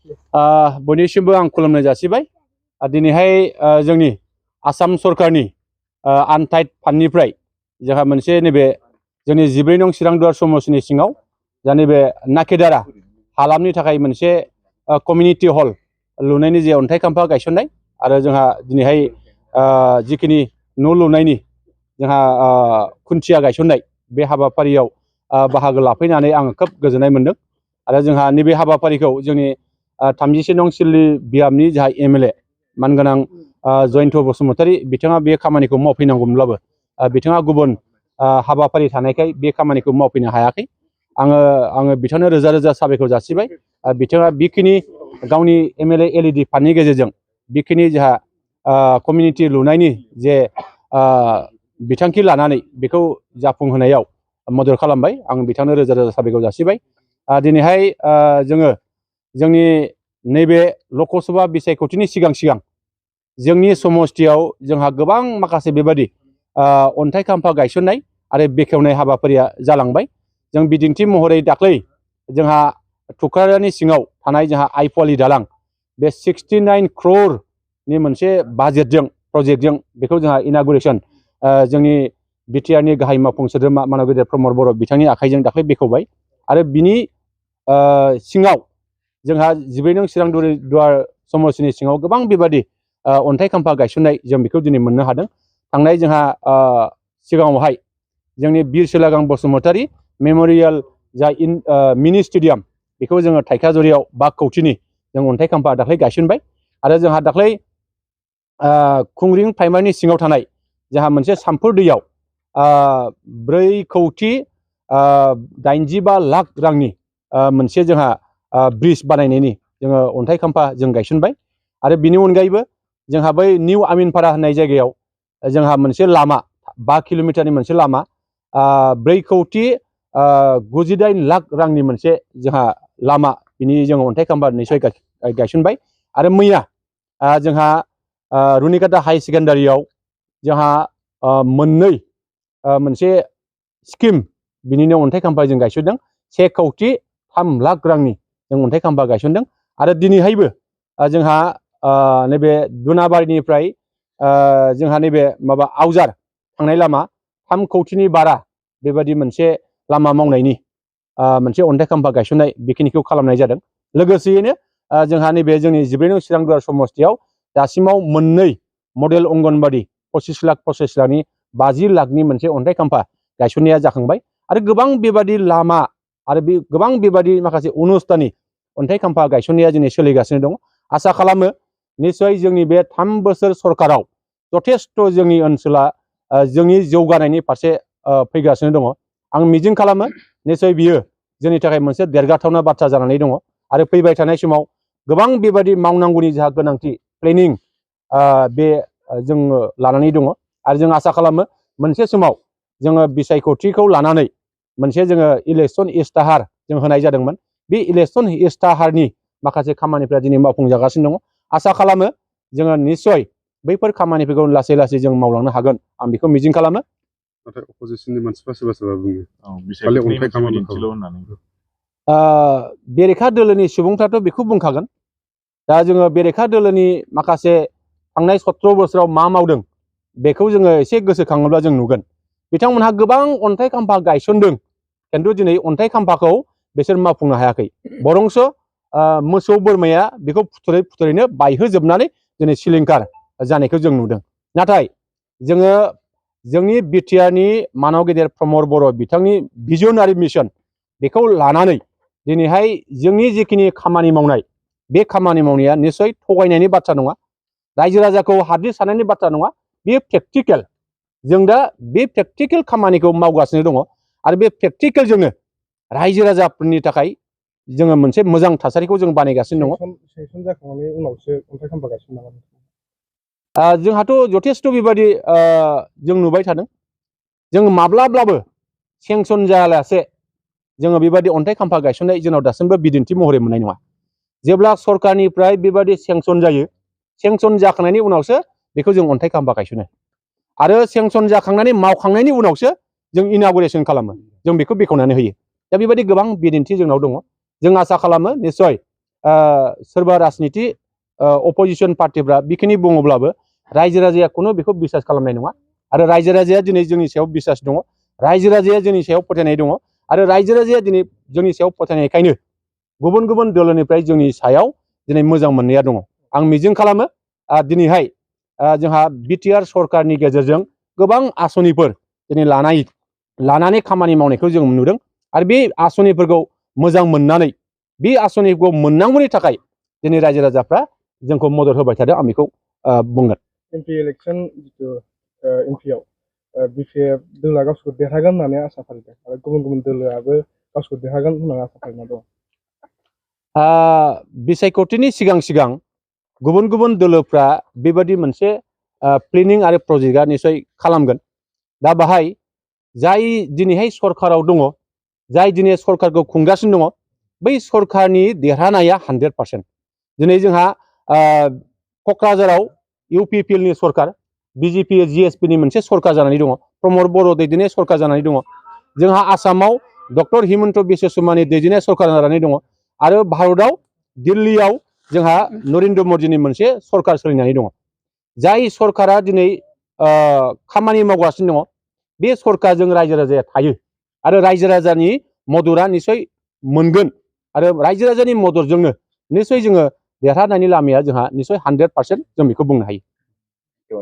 बयनिसिमबो आं खुलुमनाय जासिबाय। दिनैहाय जोंनि आसाम सरकारनि आनटाइड फान्डनिफ्राय जोंहा मोनसे नैबे जोंनि 14 नं चिरां दुवार समस्तिनि सिङाव जा नैबे नाकेदारा हालामनि थाखाय मोनसे कमिउनिटि हल लुनायनि जे अन्थाइ खाम्फा गायसननाय आरो जोंहा दिनैहाय जिखिनि न' लुनायनि जोंहा खुन्थिया गायसननाय बे हाबाफारियाव बाहागो लाफैनानै आं खोब गोजोननाय मोनदों। आरो जोंहा नैबे हाबाफारिखौ जोंनि 37 नं सिडली बियाबनि जोंहा एमएलए मानगोनां जयन्त बसुमतारी बिथाङा बे खामानिखौ मावफैनांगौमोनब्लाबो बिथाङा गुबुन हाबाफारि थानायखाय बे खामानिखौ मावफैनो हायाखै। आङो बिथांनो रोजा रोजा साबायखर जासिबाय। बिथाङा बेखिनि गावनि एमएलए एलइडि फान्डनि गेजेरजों बेखिनि जोंहा कमिउनिटि लुनायनि जे बिथांखि लानानै बेखौ जाफुंहोनायाव मदद खालामबाय। आं बिथांनो रोजा रोजा साबायखर जासिबाय। दिनैहाय जोङो जोंनि नैबे लकसभा बिसायख'थिनि सिगां जोंनि समस्तियाव जोंहा गोबां माखासे बेबादि अन्थाइ खाम्फा गायसननाय आरो बेखेवनाय हाबाफारिया जालांबाय। जों बिदिन्थि महरै दाख्लै जोंहा थुक्राझारनि सिङाव थानाय जोंहा आइफवालि दालां बे 69 crore मोनसे बाजेटजों प्रजेक्टजों बेखौ जोंहा इनागुरेसन जोंनि बिटिआरनि गाहाय मावफुं सोद्रोमा मानब गेदेर प्रमद बर' बिथांनि आखाइजों दाख्लै बेखेवबाय। आरो बिनि सिङाव जोंहा 14 नं चिरां दुवार समस्तिनि सिङाव गोबां बेबादि अन्थाइ खाम्फा गायसननाय जों बेखौ दिनै मोननो हादों। थांनाय जोंहा सिगाङावहाय जोंनि बिर सिलागां बसुमतारी मेम'रियेल जा मिनि स्टेडियाम बेखौ जोङो थाइखाजुरियाव 5 कौटिनि जों अन्थाइ खाम्फा दाख्लै गायसनबाय। आरो जोंहा दाख्लै खुंग्रिं प्राइमारिनि सिङाव थानाय जोंहा मोनसे सामफुर दैयाव 4,85 लाख रांनि मोनसे जोंहा ब्रिज बानायनायनि जोङो अन्थाइ खाम्फा जों गायसनबाय। आरो बिनि अनगायैबो जोंहा बै निउ आमिनपारा होननाय जायगायाव जोंहा मोनसे लामा 5 किल'मिटारनि मोनसे लामा 4,98 लाख रांनि मोनसे जोंहा लामा बिनि जोङो अन्थाइ खाम्फा निस्सय गायसनबाय। आरो मैया जोंहा रुनिकाटा हाई सेकेन्डारियाव जोंहा मोननै मोनसे स्किम बिनिनो अन्थाइ खाम्फा जों गायसनदों। 1,03 लाख रांनि जों अन्थाइ खाम्फा गायसनदों। आरो दिनैहायबो जोंहा नैबे दुनाबारिनिफ्राय जोंहा नैबे माबा आवजार थांनाय लामा 3 कौटिनि बारा बेबादि मोनसे लामा मावनायनि मोनसे अन्थाइ खाम्फा गायसननाय बेखिनिखौ खालामनाय जादों। लोगोसेयैनो जोंहा नैबे जोंनि 14 नं चिरां दुवार समस्तियाव दासिमाव मोननै मडेल अंगनबादि 25 लाख 50 लाखनि मोनसे अन्थाइ खाम्फा गायसननाया जाखांबाय। आरो गोबां बेबादि लामा आरो गोबां बेबादि माखासे अनुस्थाननि अन्थाइ खाम्फा गायसननाया दिनै सोलिगासिनो दङ। आसा खालामो निस्सय जोंनि बे 3 बोसोर सरकाराव जथेस्थ' जोंनि ओनसोला जोंनि जौगानायनि फारसे फैगासिनो दङ। आं मिजिं खालामो निस्सय बियो जोंनि थाखाय मोनसे देरगाथावना बाथ्रा जानानै दङ। आरो फैबाय थानाय समाव गोबां बेबादि मावनांगौनि जोंहा गोनांथि प्लेनिं बे जोङो लानानै दङ। आरो जों आसा खालामो मोनसे समाव जोङो बिसायख'थिखौ लानानै मोनसे जोङो इलेक्सन इस्ताहार जों होनाय जादोंमोन। बे इलेक्सन इस्ताहारनि माखासे खामानिफ्रा दिनै मावफुंजागासिनो दङ। आसा खालामो जोङो निस्सय बैफोर खामानिफोरखौ लासै लासै जों मावलांनो हागोन आं बेखौ मिजिं खालामो। नाथाय अपोजिसननि मानसिफ्रा सोरबा बुङो बेरेखा दोलोनि सुबुंफ्राथ' बेखौ बुंखागोन। दा जोङो बेरेखा दोलोनि माखासे थांनाय 17 बोसोराव मा मावदों बेखौ जोङो एसे गोसोखाङोब्ला जों नुगोन बिथांमोनहा गोबां अन्थाइ खाम्फा गायसनदों। खिन्थु दिनै अन्थाइ खाम्फाखौ बिसोर मावफुंनो हायाखै। बरंसो मोसौ बोरमाया बेखौ फुथुरैनो बायहोजोबनानै दिनै सिलिंखार जानायखौ जों नुदों। नाथाय जोङो जोंनि बिटिआरनि मानब गेदेर प्रमद बर' बिथांनि भिजन आरो मिशन बेखौ लानानै दिनैहाय जोंनि जिखिनि खामानि मावनाय बे खामानि मावनाया निस्सय थगायनायनि बाथ्रा नङा। रायजो राजाखौ हाद्रि सानायनि बाथ्रा नङा। बे प्रेक्टिकेल। जों दा बे प्रेक्टिकेल खामानिखौ मावगासिनो दङ। आरो बे प्रेक्टिकेलजोंनो रायजो राजाफोरनि थाखाय जोङो मोनसे मोजां थासारिखौ जों बानायगासिनो दङ। सेंसन जाखांनायनि उनावसो अन्थाइ खाम्फा गायसननो हागोन। जोंहाथ' जथेस्थ' बेबादि जों नुबाय थादों। जों माब्लाब्लाबो सेंसन जायालासे जोङो बेबादि अन्थाइ खाम्फा गायसननाय जोंनाव दासिमबो बिदिन्थि महरै मोननाय नङा। जेब्ला सरकारनिफ्राय बेबादि सेंसन जायो सेंसन जाखांनायनि उनावसो बेखौ जों अन्थाइ खाम्फा गायसनो। आरो सेंसन जाखांनानै मावखांनायनि उनावसो जों इनागुरेसन खालामो। जों बेखौ बेखेवनानै होयो। दा बेबायदि गोबां बिदिन्थि जोंनाव दङ। जों आसा खालामो निस्सय सोरबा राजनिति अपोजिशन पार्टिफ्रा बेखिनि बुङोब्लाबो रायजो राजाया खुनु बेखौ बिसास खालामनाय नङा आरो रायजो राजाया दिनै जोंनि सायाव बिसास दङ रायजो राजाया जोंनि सायाव फोथायनाय दङ आरो रायजो राजाया दिनै जोंनि सायाव फोथायनायखायनो गुबुन गुबुन दोलोनिफ्राय जोंनि सायाव दिनै मोजां मोननाया दङ आं मिजिं खालामो दिनैहाय जोंहा बिटिआर सरकारनि गेजेरजों गोबां आसनिफोर दिनै लानानै खामानि मावनायखौ जों नुदों आरो बे आसनिफोरखौ मोजां मोननानै बे आसनिखौ मोननांगौनि थाखाय दिनै रायजो राजाफ्रा जोंखौ मदद होबाय थादों आं बेखौ बुंगोन एमपि इलेक्सन जितु एमपिआव बिपिएफ दोलोआ गावसोरखौ देरहागोन होननानै आसा फालिदों आरो गुबुन गुबुन दोलोआबो गावसोरखौ देरहागोन होननानै आसा फालिना दं बिसायख'थिनि सिगां सिगां गुबुन गुबुन दोलोफ्रा बेबादि मोनसे प्लेनिं आरो प्रजेक्टआ निसय खालामगोन दा बाहाय जाय दिनैहाय सरकाराव दङ जाय दिनै सरकारखौ खुंगासिनो दङ बै सरकारनि देरहानाया 100% दिनै जोंहा क'क्राझाराव इउपिपिएलनि सरकार बिजेपि जिएसपिनि मोनसे सरकार जानानै दङ प्रमद बर' दैदेननाय सरकार जानानै दङ जोंहा आसामाव डक्टर हिमन्त बिश्व शर्मानि दैदेननाय सरकार जानानै दङ आरो भारतआव दिल्लीयाव जोंहा नरेन्द्र मदिनि मोनसे सरकार सोलिनानै दङ जाय सरकारा दिनै खामानि मावगासिनो दङ बे सरकारजों रायजो राजाया थायो आरो रायजो राजानि मददआ निसय मोनगोन आरो रायजो राजानि मददजोंनो निसय जोङो देरहानायनि लामाया जोंहा निसय 100% जों बेखौ बुंनो हायो